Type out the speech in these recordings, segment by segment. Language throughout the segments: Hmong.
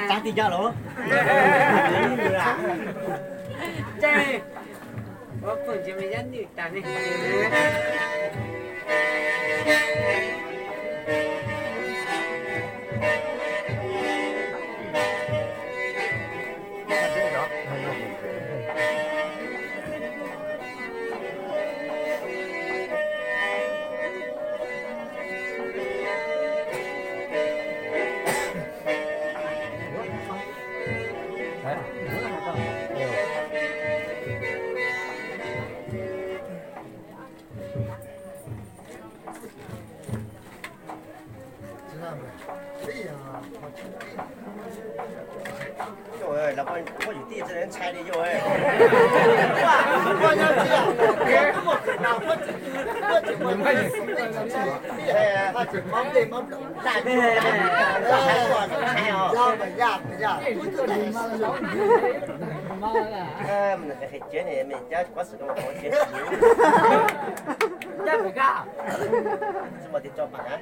Txav ti cov los. Ces ua phooj ywg me yab nwj tas ne. Yog, los poj yus tij txawj ntshai li yog. Qhia tsev ne, me cab kuv xwm koj los qhov tsev. Tsis muaj tis tso pam na.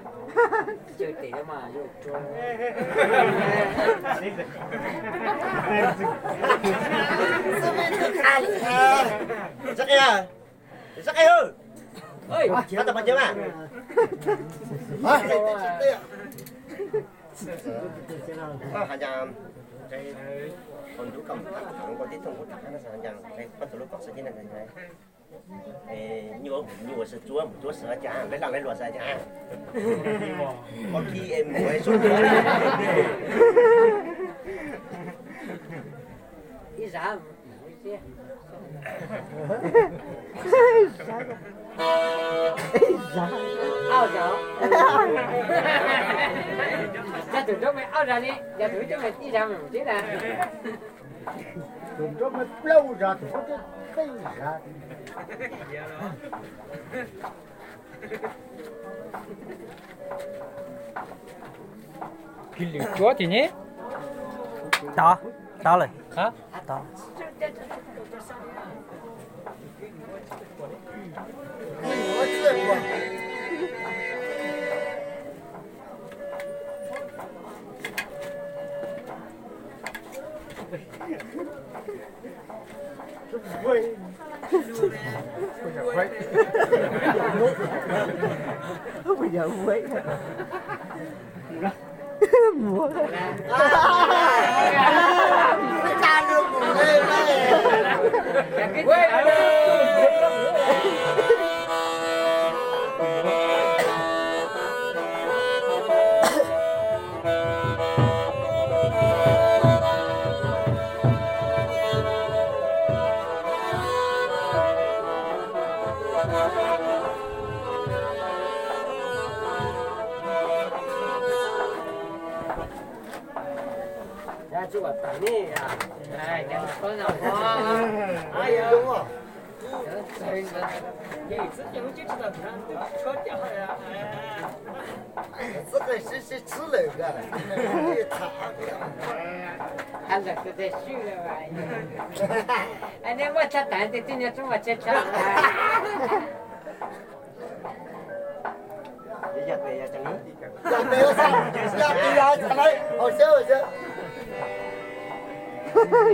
Sab qe, sab qe hwj. Qhov tau pom cov mas. Koj has cas, tus ntub kom tham koj tib thooj kuv tham no has cas, koj tus lub kom xwb ces nyuj, nyuj ua si tsuab mus tsuab si cas, leb laj leb luam si cas. Ua ki es mus es sub. Ib zaj. Au zaj. Yog tus nraub me ob zaj li, yog tus nraub me ib zaj me mus tib na. Tus nraub me plaub zaj, tus nraub me peb zaj. Kiv lwm cuab tim ne. Tod, tod lawm. Tod. Nej muaj tshaj tas ces tib nyuag tub muaj tshaj tshaj. Yog tes yog tseem, yog tes yog tseem, yog tes yog tseem, hauv siab hauv siab. Kwv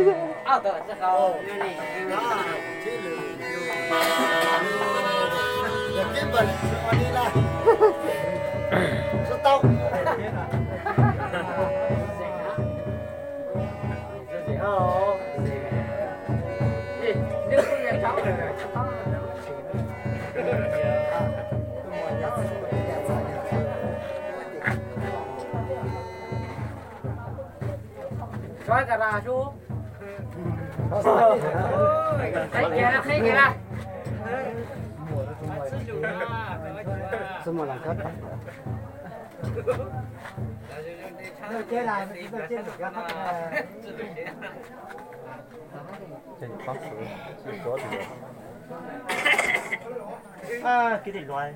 tij Luav,